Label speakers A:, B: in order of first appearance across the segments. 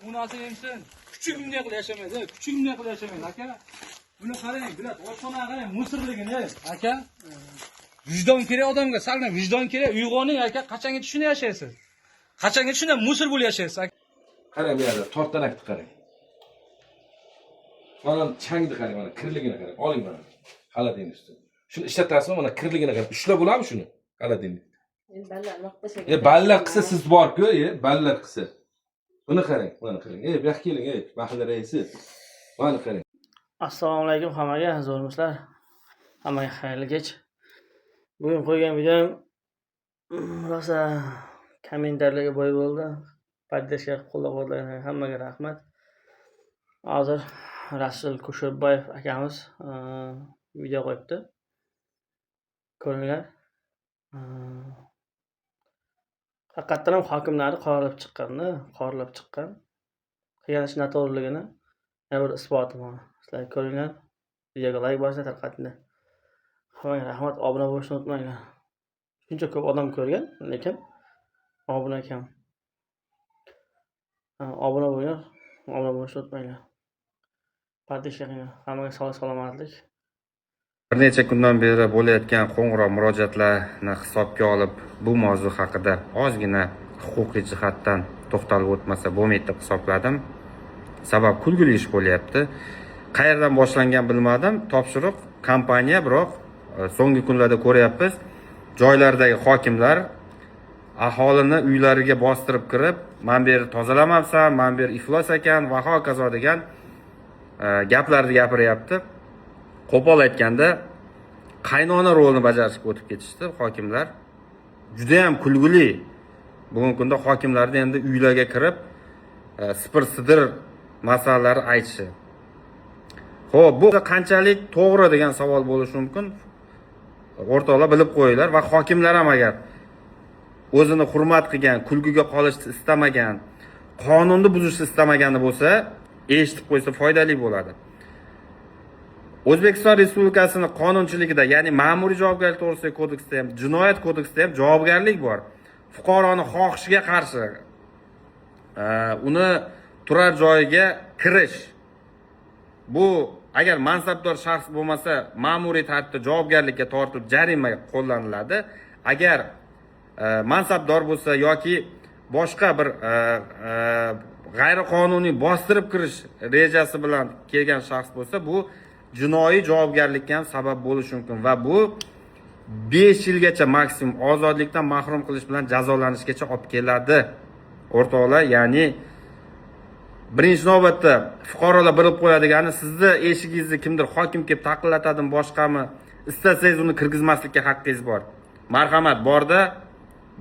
A: Onasi emsin. Kuchuk bunday qilib yashamaydi, kuchuk bunday qilib yashamaydi, aka. Buni qarang, bular oshxonaga qarang, мусор ligini, aka. Vijdon kerak odamga, salgina vijdon kerak. Uyg'oning, aka, qachongacha shunday yashaysiz? Qachongacha shunday мусор bo'lib yashaysiz, aka?
B: Qarang, bu yerda tortanakni qarang. Mana changni qarang, mana kirligini qarang. Oling mana. Холодильник ustida. Shuni ishlatasizmi? Mana kirligini qarang. Ushlab bo'ladimi shuni? Холодильник.
C: Endi ballar maqtashga.
B: E, ballar qilsa siz bor-ku, e, ballar qilsa. Buni qarang, mana qarang. Ey, bu yoqqa keling, ey, mahalla raisi. Mana qarang.
D: Assalomu alaykum hammaga, zo'rmisizlar? Hammaga xayrli kech. Bugun qo'ygan videom rosa kommentariylarga boy bo'ldi. Поддержка qilib qo'llab-quvvatlagan hammaga rahmat. Hozir Rasul Kusherbayev akamiz video qo'yibdi. Ko'ringlar. Haqiqatdan ham hokimlarni qoralab chiqqan-da, qoralab chiqqan. Qilgan ishi noto'g'riligini yana bir isboti mana. Sizlar ko'ringlar. Videoga layk bosinglar, tarqatinglar. Hammaga rahmat, obuna bo'lishni unutmanglar. Shuncha ko'p odam ko'rgan, lekin obuna kam. Ha, obuna bo'linglar, obuna bo'lishni unutmanglar. Поддержка qilinglar. Hammaga sog'lik, salomatlik.
E: Bir necha kundan beri bo'layotgan qo'ng'iroq, murojaatlarni hisobga olib, bu mavzu haqida ozgina huquqiy jihatdan to'xtalib o'tmasa bo'lmaydi deb hisobladim. Sabab, kulgili ish bo'lyapti. Qayerdan boshlangan, bilmadim topshiriq, kompaniya, biroq so'nggi kunlarda ko'ryapmiz, joylardagi hokimlar aholini uylariga bostirib kirib, "Mana bu yerni tozalamabsan, mana bu yer iflos ekan" va hokazo degan gaplarni gapiryapti. Qo'pol aytganda, qaynona rolini bajarishga o'tib ketishdi hokimlar. Judayam kulgili bugungi kunda hokimlarni endi uylarga kirib sipir sidir masalalari aytishi. Ho'p, bu qanchalik to'g'ri degan savol bo'lishi mumkin. O'rtoqlar, bilib qo'yinglar va hokimlar ham, agar o'zini hurmat qilgan, kulgiga qolishni istamagan, qonunni buzishni istamagani bo'lsa, eshitib qo'ysa foydali bo'ladi. O'zbekiston Respublikasini qonunchiligida, ya'ni Ma'muriy javobgarlik to'g'risidagi kodeksda ham, Jinoyat kodeksida ham javobgarlik bor. Fuqaroni xohishiga qarshi uni turar joyiga kirish, bu agar mansabdor shaxs bo'lmasa, ma'muriy tartibda javobgarlikka tortilib, jarima qo'llaniladi. Agar mansabdor bo'lsa yoki boshqa bir g'ayriqonuniy bostirib kirish rejasi bilan kelgan shaxs bo'lsa, bu jinoiy javobgarlikka ham sabab bo'lishi mumkin va bu 5 yilgacha maksimum ozodlikdan mahrum qilish bilan jazolanishgacha olib keladi, o'rtoqlar. Ya'ni birinchi navbatda fuqarolar bilib qo'yadigani: sizni eshigingizni kimdir, hokim kelib taqillatadimi, boshqami, istasangiz uni kirgizmaslikka haqqingiz bor. Marhamat, borda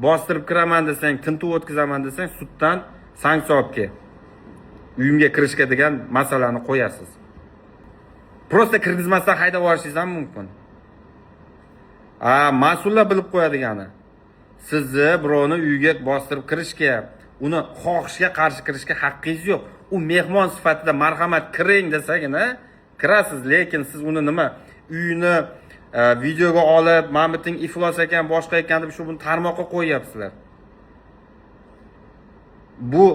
E: bostirib kiraman desang, tintuv o'tkazaman desang, suddan sanksiya olib kel, uyimga kirishga degan masalani qo'yasiz. Просто kirgizmasdan haydab yuborishingiz ham mumkin. A mas'ullar bilib qo'yadigani: sizni birovni uyiga bostirib kirishga, uni xohishiga qarshi kirishga haqqingiz yo'q. U mehmon sifatida "Marhamat, kiring" desagina kirasiz, lekin siz uni nima, uyini videoga olib, "Mana bu iflos ekan, boshqa ekan" deb shu buni tarmoqqa qo'yyapsizlar. Bu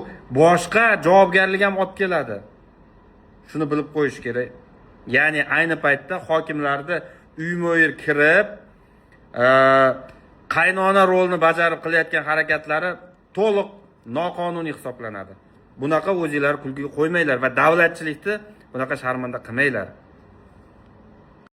E: boshqa javobgarlik ham olib keladi, shuni bilib qo'yish kerak. Ya'ni ayni paytda hokimlarni uyma uy kirib, qaynona rolini bajarib qilayotgan harakatlari to'liq noqonuniy hisoblanadi. Bunaqa o'zinglar kulgiga qo'ymanglar va davlatchilikni bunaqa sharmanda qilmanglar.